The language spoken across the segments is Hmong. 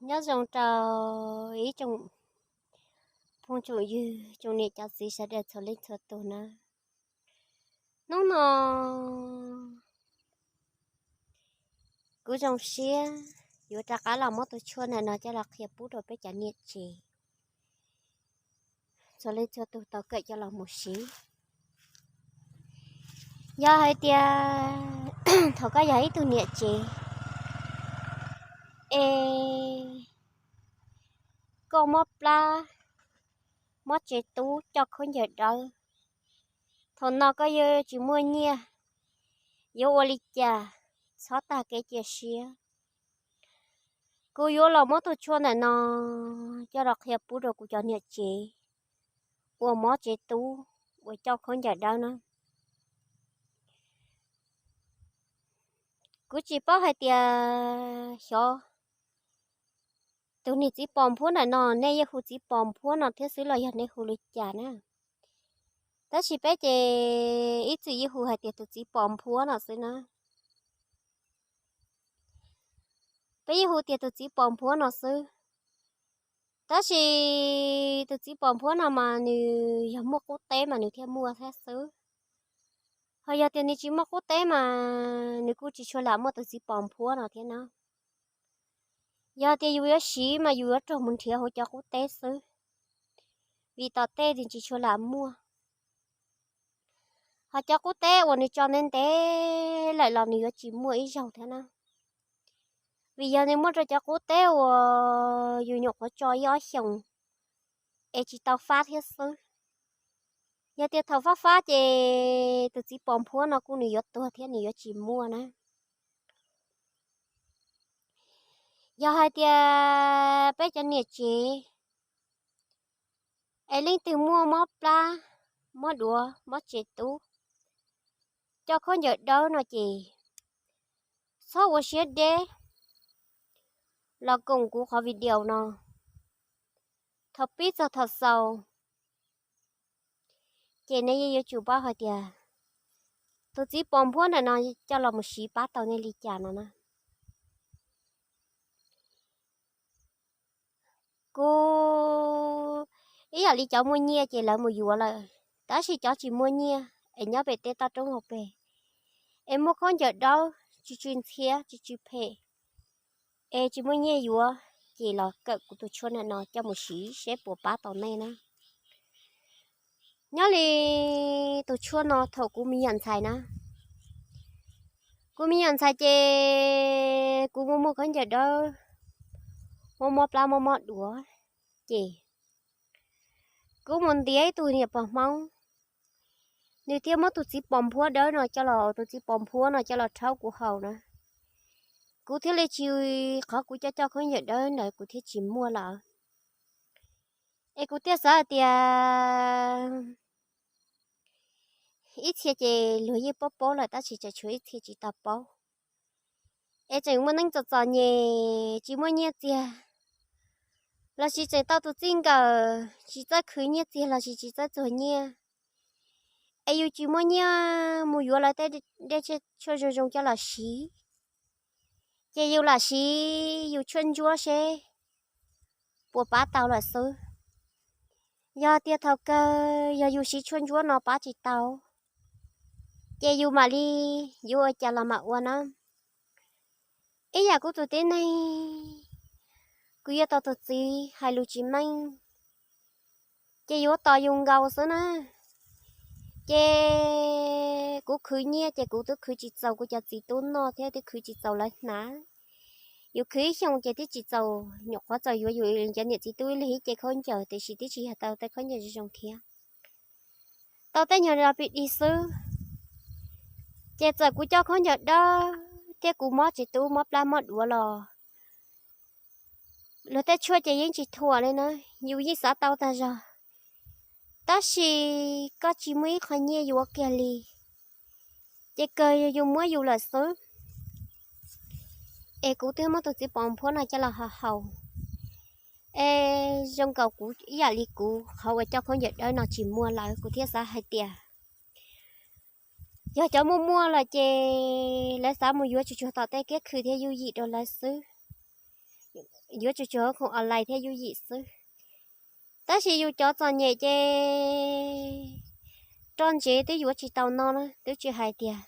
Nyob zoo rau ib tsoom phooj tsoom ywg, tsoom niam cov txiv sawv daws txhua leej txhua tus na. Hnub no kuv zoo siab yuav rov qab los muab tus tshuaj ntawm no coj los qhia pub rau peb cov niam tsev txhua leej txhua tus tau kawm coj los mus siv. Yog hais tias thaum koj yog ib tug niam tsev es koj mob plab, mob tsev tub, coj khaub ncaws dawb, thaum no koj yuav tsis muaj nyiaj, yuav ua li cas? Txhob tag kev cia siab. Kuv yuav los muab tus tshuaj ntawm no coj los qhia pub rau kuv cov niam tsev uas mob tsev tub, uas coj khaub ncaws dawb na. Kuv tsis paub hais tias xyov tus niag txiv pos nphuab ntawm no nej yeej hu txiv pos nphuab no thiab xwb los yog nej hu li cas na. Tab sis peb ces ib txwm yeej hu hais tias tus txiv pos nphuab no xwb na. Peb yeej hu tias tus txiv pos nphuab no xwb. Tab sis tus txiv pos nphuab no mas nws yog muaj qub teb mas nws thiaj muaj thiab xwb. Ho yog tias nws tsis muaj qub teb mas nws kuj tsis tshua lam muaj tus txiv pos nphuab no thiab na. Yog tias yus yuav siv mas yus yuav raug mus nrhiav hauv cov qub teb xwb, vim tom tej nws tsis tshua lam muaj. Ho cov qub teb uas nws tso ntev ntev lawm los nws yuav tsis muaj ib zaug thiab na. Vim yog nws muaj rau cov qub teb uas yus nyuam qhuav tso ib ob xyoos es tsis tau fab thiab xwb. Yog tias thaum fab fab ces tus txiv pos nphuab no kuj nws yuav tuag thiab nws yuav tsis muaj na. Yog hais tias peb cov niam tsev es leej twg muaj mob plab, mob duav, mob tsev tub, coj khaub ncaws dawb no ces txhob ua siab deb los koom kuv qhov video no thaum pib txog thaum xaus, ces nej yeej yuav tsum paub hais tias tus txiv pos nphuab ntawm no coj los mus siv pab tau nej li cas no na. Kuv ib yam li cov muaj nyiaj ces lawv mus yuav lawm, tab sis cov tsis muaj nyiaj es nyob pem tej toj roob hauv pes es muaj khaub ncaws dawb tsw tsw ntxhiab tsw tsw phem es tsis muaj nyiaj yuav, ces los kawm kuv tus tshuaj ntawm no coj mus siv seb puas pab tau nej na. Nyob li tus tshuaj no thaum kuv me nyuam ntxhais na, kuv me nyuam ntxhais ces kuv muaj muaj khaub ncaws dawb, mob mob plab mob mob duav, ces kuv mus ntiav ib tug niam pog Hmoob, nws thiaj muab tus txiv pos nphuab dawb no coj los, tus txiv pos nphuab no coj los rhaub kuv haus na. Kuv thiaj li tsis, qhov kuv coj coj khaub ncaws dawb ntawd kuv thiaj tsis muaj lawm. Es kuv thiaj xav hais tias ib txhia ces luag yeej paub paub lawm tab sis tseem tshuav ib txhia tsis tau paub. Es tseem muaj neej txom txom nyem tsis muaj nyiaj txiag, lossis tseem tau tus txij nkawm tsis txawj khwv nyiaj txiag lossis tsis txawj txuag nyiaj, es yus tsis muaj nyiaj mus yuav lawv tej dej tshuaj zoo zoo coj los siv, ces yus lam siv yus tshuaj ntsuab seb puas pab tau lawm xwb. Yog tias thaum kawg yog yus siv tshuaj ntsuab no pab tsis tau, ces yus mam li yuav ua cas los mam ua na. Ib yam kuv tus tib neeg, kuv yuav tau tus txiv hais lus tsis meej, ces yuav tos yus nkaus xwb na. Ces kuv khwv nyiaj ces kuv twb khwv tsis txaus kuv cov txiv tub noj thiab twb khwv tsis txaus lawv hnav. Yus khwv ib xyoos ces twb tsis txaus, nyuam qhuav txaus yuav yus cov niam txiv tub ib leeg ib ce khaub ncaws tiam sis twb tsis yog tau tej khaub ncaws zoo zoo thiab. Tau tej nyuag zog pib dig xwb, ces txawm kuv coj khaub ncaws dawb thiab kuv mob tsev tub mob plab mob duav los luag tej tshuaj ces yeej tsis thuam li na, yus yeej xav tau tag zog. Tab sis koj tsis muaj ib qho nyiaj yuav kiag li, ces kawg yog yus muab yus lawm xwb. Es kuv twb muab tus txiv pos nphuab no coj los haus haus, es zoo nkaus kuv ib yam li kuv qhov uas coj khaub ncaws dawb no tsis muaj lawm, kuv thiaj xav hais tias yog cov muaj muaj lawm ces lawv xav mus yuav tsuag tsuag tom tej kiab khw thiab yooj yim rau lawv xwb. yuav tsum tsuag khoom online thiab yooj yim xwb. Tab sis yus cov txom nyem ces roj ntsev twb yuav tsis tau noj na, twb tsis hais tias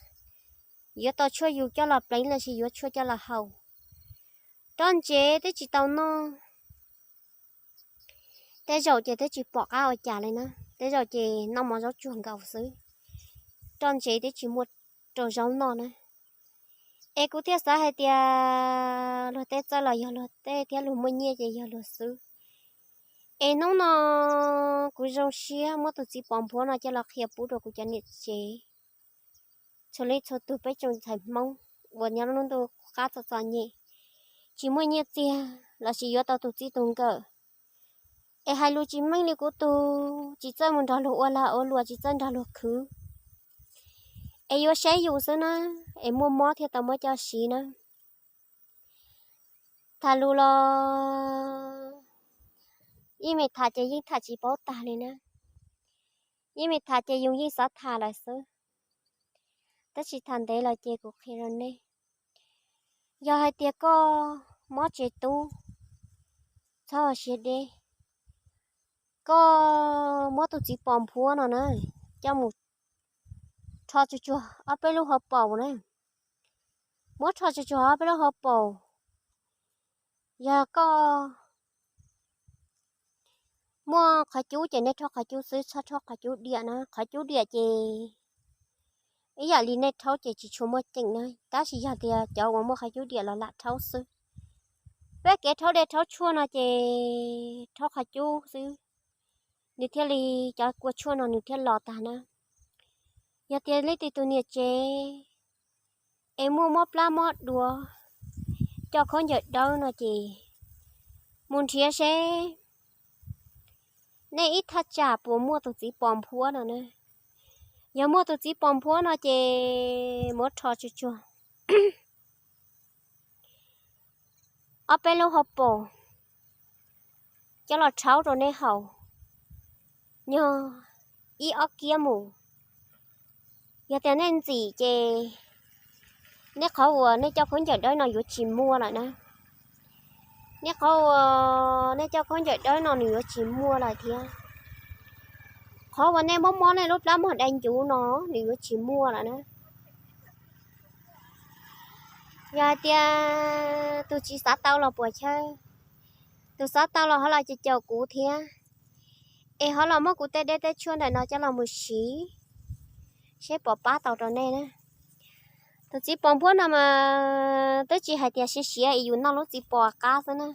yuav tau tshuaj yus coj los pleev los sis yuav tshuaj coj los haus. Roj ntsev twb tsis tau noj, tej zaum ces twb tsis pom qab ua cas li na, tej zaum ces noj mov zaub tsuag nkaus xwb, roj ntsev twb tsis muaj rau zaub noj na. Es kuv thiaj xav hais tias luag tej txawj los yog luag tej thiab luag muaj nyiaj ces yog luag xwb. Es hnub no kuv zoo siab muab tus txiv pos nphuab no coj los qhia pub rau kuv cov niam tsev txhua leej txhua tus peb tsoom ntxhais Hmoob uas nyob lub ntuj qab txom txom nyem, tsis muaj nyiaj txiag los sis yuav tau tus txij tus nkawm, es hais lus tsis meej li kuv tus, tsis txawj mus nrog luag ua lag ua luam, tsis txawj nrog luag khwv, es yuav saib yus xwb na, es muaj mob thiaj tau muab coj siv na. Tham lus los yeej me tham ces yeej tham tsis paub tag li na, yeej me tham ces yus yeej xav tham lawm xwb, tab sis tham ntev los ces kuv qhia rau nej, yog hais tias koj mob tsev tub, txhob ua siab deb, koj muab tus txiv pos nphuab no na, coj mus rho tsuag tsuag ob peb lub hauv paus na, muab rho tsuag tsuag ob peb lub hauv paus. Yog koj muaj qhov cub ces nej rhaub qhov cub xwb, txhob rhaub qhov cub diam na, qhov cub diam ces ib yam li nej rhaub ces tsis tshua muaj ceem na, tab sis yog tias cov uas muaj qhov cub diam los lam rhaub xwb. Peb kev rhaub dej rhaub tshuaj no ces rhaub qhov cub xwb, nws thiaj li, cov kua tshuaj no nws thiaj los tag na. Yog tias leej twg tus niam tsev es muaj mob plab mob duav, coj khaub ncaws dawb no ces mus nrhiav seb nej ib thaj tsam puas muaj tus txiv pos nphuab no na. Yog muaj tus txiv pos nphuab no ces muab rho tsuag tsuag ob peb lub hauv paus coj los rhaub rau nej haus, nyog ib ob kiab mus. Yog tias nej ntxim ces nej qhov uas nej coj khaub ncaws dawb no yuav tsis muaj lawm na. Nej qhov uas nej coj khaub ncaws dawb no nws yuav tsis muaj lawm thiab. Qhov uas nej mob mob nej lub plab mog dai ncuv no nws yuav tsis muaj lawm na. Yog hais tias tus tsis xav tau los puas chawj, tus xav tau los ho los caum kuv thiab, es ho los muab kuv tej dej tej tshuaj ntawm no coj los mus siv seb puas pab tau rau nej na. Tus txiv pos nphuab no mas twb tsis hais tias siav siav es yus noj lub txiv pos qab xwb na,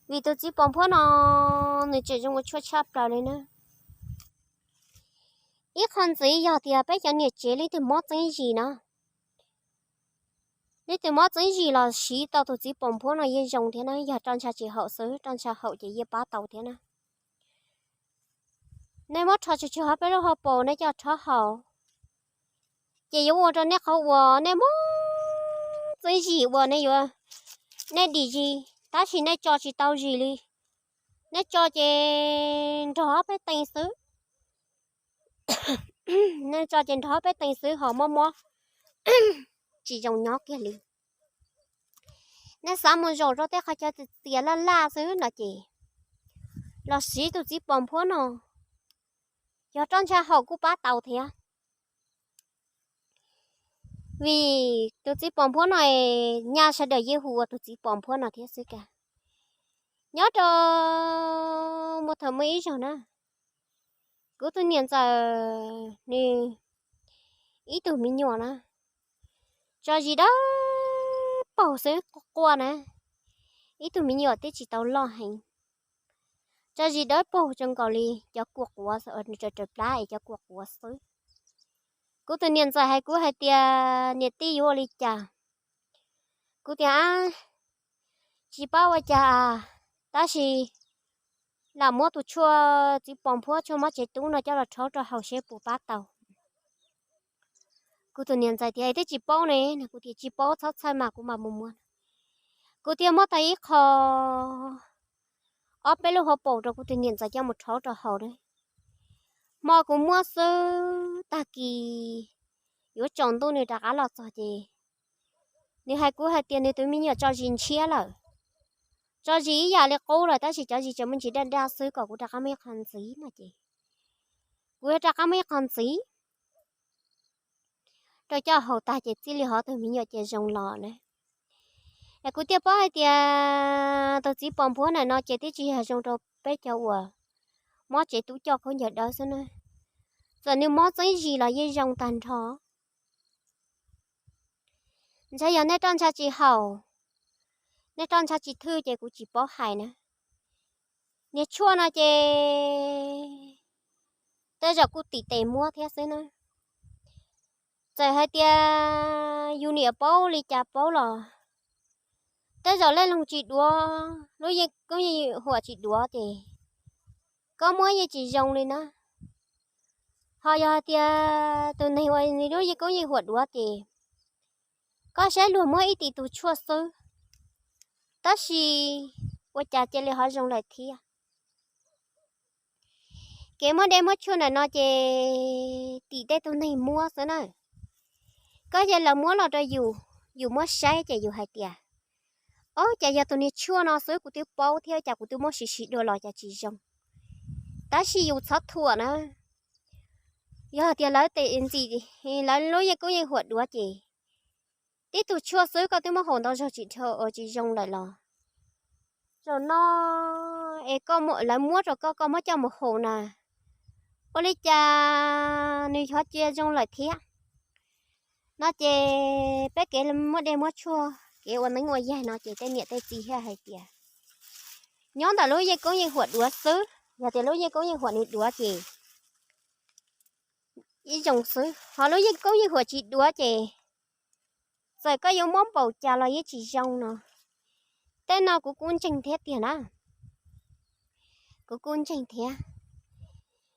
vim tus txiv pos nphuab no nws tseem zoo ua tshuaj tshaj plaws li na. Ib qho ntxiv yog tias peb cov niam tsev leej twg mob txeeb zis na, leej twg mob txeeb zis los siv tau tus txiv pos nphuab no yeej zoo thiab na, yog roj ntsha tsis haum xwb, roj ntsha haum ces yeej pab tau thiab na. Nej muab rho tsuag tsuag ob peb lub hauv paus nej coj rhaub haus, ces yuav ua rau nej qhov uas nej mob txeeb zis uas nej yuav, nej dim zis tab sis nej tso tsis tau zis li, nej tso ces nrog ob peb tee xwb, nej tso ces nrog ob peb tee xwb ho mob mob tsis zoo nyob kiag li. Nej xav mus zaum rau tej qhov chaw txias laj laj xwb no ces los siv tus txiv pos nphuab no, yog roj ntsha haum kuj pab tau thiab. Vim tus txiv pos nphuab no nyaj sawv daws yeej hu ua tus txiv pos nphuab no thiab xwb ka. Nyob rau muaj thaum muaj ib zaug na, kuv tus niam ntxawm nws ib tug me nyuam na, tso zis dawb paug xwb, quaj quaj na, ib tug me nyuam twb tsis tau loj heev, tso zis dawb paug zoo nkaus li cov kua quav, raws plab es cov kua quav xwb. Kuv tus niam ntxawm hais kuv hais tias niam tij yuav ua li cas? Kuv tias tsis paub ua cas, tab sis lam muab tus tshuaj txiv pos nphuab tshuaj mob tsev tub no coj los rhaub rau haus seb puas pab tau. Kuv tus niam ntxawm tias twb tsis paub ne, kuv tias tsis paub txhob txhawj mas kuv mam mus muab. Kuv thiaj muab tau ib qho ob peb lub hauv paus rau kuv tus niam ntxawm coj mus rhaub rau haus na. Hmo kuv muab xwb, tag kis yuav tsaus ntuj nws rov qab los txog ces nws hais kuv hais tias nws tus me nyuam tso zis ntshiab lawm. tso zis ib yam li qub lawm tab sis cov zis tseem muaj ntsis daj daj xwb kom kuv rov qab muaj ib qho ntxiv no ces kuv yuav rov qab muaj ib qho ntxiv rau coj haus tag ces txij li hov tus me nyuam ces zoo los na. Es kuv thiaj paub hais tias tus txiv pos npuab ntawm no ces twb tsis yog zoo rau peb cov uas mob tsev tub coj khaub ncaws dawb xwb na. Txawm nws mob txeeb zis los yeej zoo tag nrho. Ntshai yog nej roj ntsha tsis haum, nej roj ntsha tsis thwj ces kuv tsis paub hais na. Niag tshuaj no ces tej zaum kuj tim tes muab thiab xwb na. Txawm hais tias yus niam paub li cas paub los tej zaum leej leeg tsis duav, lub yeej koob yeej huam tsis duav ces koj muab yeej tsis zoo li na. Ho yog hais tias tus neeg uas nws lub yeej koob yeej huam duav ces koj saib luag muab ib tug tshuaj xwb, tab sis ua cas cia li ho zoo lawm thiab. Kev muab dej muab tshuaj ntawm no ces tim tej tug neeg muab xwb na. Koj yog lawv muab los rau yus, yus muab saib ces yus hais tias, ob, cas yog tus niag tshuaj no xwb kuv twb paub thiab cas kuv twb muab siv siv dua los cas tsis zoo. Tab sis yus txhob thuam na. Yog tias lawv tes ntxim, lawv lub yeej koob yeej huam duav ces tib tug tshuaj xwb koj twb muab haus ntau zaug tsis dhau tsis zoo lawm los zaum no es lawv muab rau koj, koj muab coj mus haus na, ua li cas nws ho cia zoo lawm thiab. No ces peb kev muab dej muab tshuaj, kev ua neeb ua yaig no ces tej niam tej txiv thiaj hais tias nyob ntawm lub yeej koob yeej huam duav xwb, yog tias lub yeej koob yeej huam nws duav ces ib zoo xwb, ho lub yeej koob yeej huam tsis duav ces txawm koj yuav muab npaum cas los yeej tsis zoo no. Tej no kuv kuj ntseeg thiab tiag na. Kuv kuj ntseeg thiab,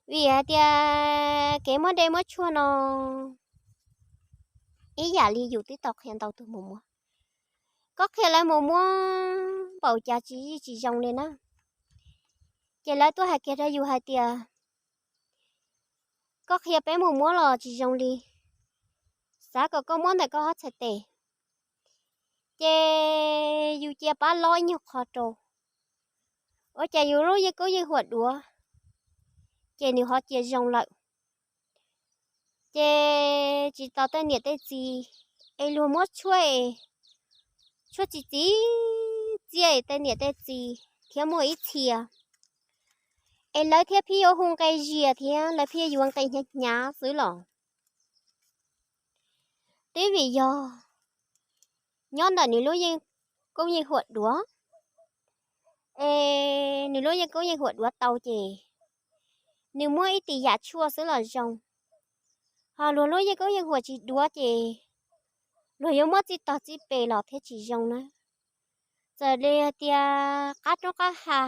vim hais tias kev muab dej muab tshuaj no ib yam li yus twb tau qhia ntau tug mus muab, koj qhia lawv mus muab npaum cas tsis, tsis zoo li na. Ces lawv tuaj hais kiag rau yus hais tias koj qhia peb mus muab los tsis zoo li, xav kom koj muab ntawm koj ob txhais tes. Ces yus cia pab lob ib nyuag qho rau, ua cas yus lub yeej koob yeej huam duav ces nws ho cia zoo lawm. Ces tsis tos tej niam tej txiv es luag muab tshuaj, tshuaj txiv txiv txiaj es tej niam tej txiv thiab muaj ib txhia es lawv thiaj pheej yuav hu nqe zias thiab lawv pheej yuav nqe hnyav hnyav xwb los twb vim yog nyob ntawm nws lub yeej koob yeej huam duav, es nws lub yeej koob yeej huam duav tau ces nws muab ib tis yam tshuaj xwb los zoo. Ho luag lub yeej koob yeej huam tsis duav ces luag yuav muab txij tog txij pes los thiaj tsis zoo na. Txawm li hais tias qab roob qab ha,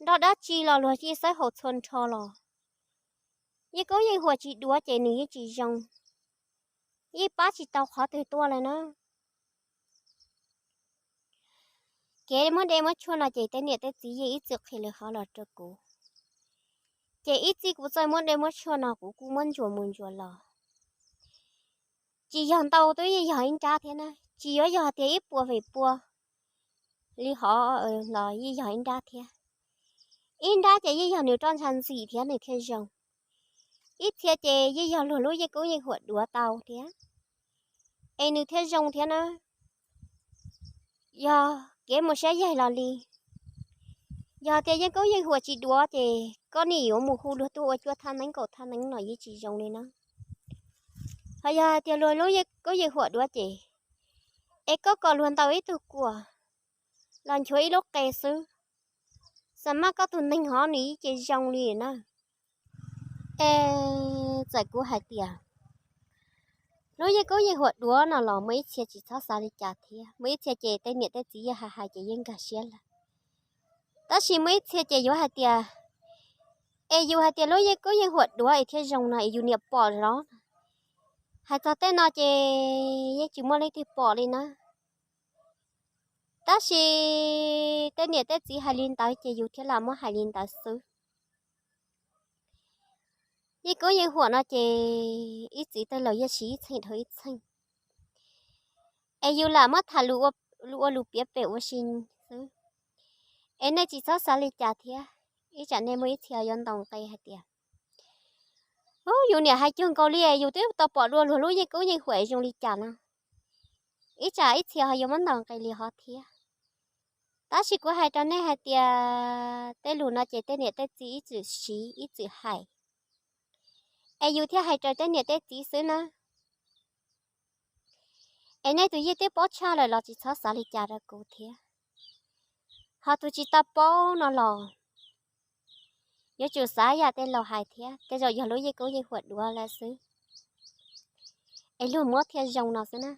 nroj dab tsi los luag yeej xawb haus txhua nrho los yeej koob yeej huam tsis duav ces nws yeej tsis zoo, yeej pab tsis tau qhov twg tuaj li na. Kev muab dej muab tshuaj no ces tej niam tej txiv yeej ib txwm qhia li hov los rau kuv. Ces ib txij kuv txawj muab dej muab tshuaj no kuv kuj muab ntsuas mus ntsuas los. Tsis yog ntau twb yeej yog ib nrab thiab na, tsis yuav yog tias ib puas feem pua li hov los yeej yog ib nrab thiab. Ib nrab ces yeej yog nws roj ntsha ntxim thiab nws thiaj zoo. Ib txhia ces yeej yog luag lub yeej koob yeej huam duav tau thiab es nws thiaj zoo thiab na. Yog kev mus saib yaig los li, yog tias yeej koob yeej huam tsis duav ces koj nim yuav mus hu luag tuaj ua cuaj thaj neeb kaum thaj neeb los yeej tsis zoo li na. Ho yog hais tias luag lub yeej koob yeej huam duav ces es koj kom luag ntaus ib tug kuam los nchuav ib lub qe xwb, xam maj koj tus neeg hov nws yeej tsis zoo li na. Es txawm kuv hais tias lub yeej koob yeej huam duav no los muaj ib txhia tsis txhob xav li cas thiab, muaj ib txhia ces tej niam tej txiv yeej hais hais ces yeej nkag siab lawm. Tab sis muaj ib txhia ces yuav hais tias, es yus hais tias lub yeej koob yeej huam duav es thiaj zoo no es yus niam pom los? Hais txog tej no ces yeej tsis muaj leej twg pom li na. Tab sis tej niam tej txiv hais li ntawd ces yus thiaj lam muab hais li ntawd xwb. Yeej koob yeej huam no ces ib txwm tej laus yeej siv ib txheej dhau ib txheej, es yus lam muab tham lus ua lus piav pem ua si xwb. Es nej tsis txhob xav li cas thiab. Ib tsam nej muaj ib txhia yuav ntaus nqi hais tias, Ub, yus niam hais cuag nkaus li, yus twb tau pom dua luag lub yeej kub yeej huam zoo li cas no. Ib tsam ib txhia ho yuav muab ntaus nqi li hov thiab. Tab sis kuv hais rau nej hais tias tej lus no ces tej niam tej txiv ib txwm siv ib txwm hais, es yus thiaj hais raws tej niam tej txiv xwb na. Es nej tus yeej twb paub tshaj lawm los tsis txhob xav li cas rau kuv thiab. Ho tus tsis tau paub no los yuav tsum xav yam tej laus hais thiab, tej zaum yog lub yeej kub yeej huam duav lawm xwb, es luag muab thiaj zoo no xwb na.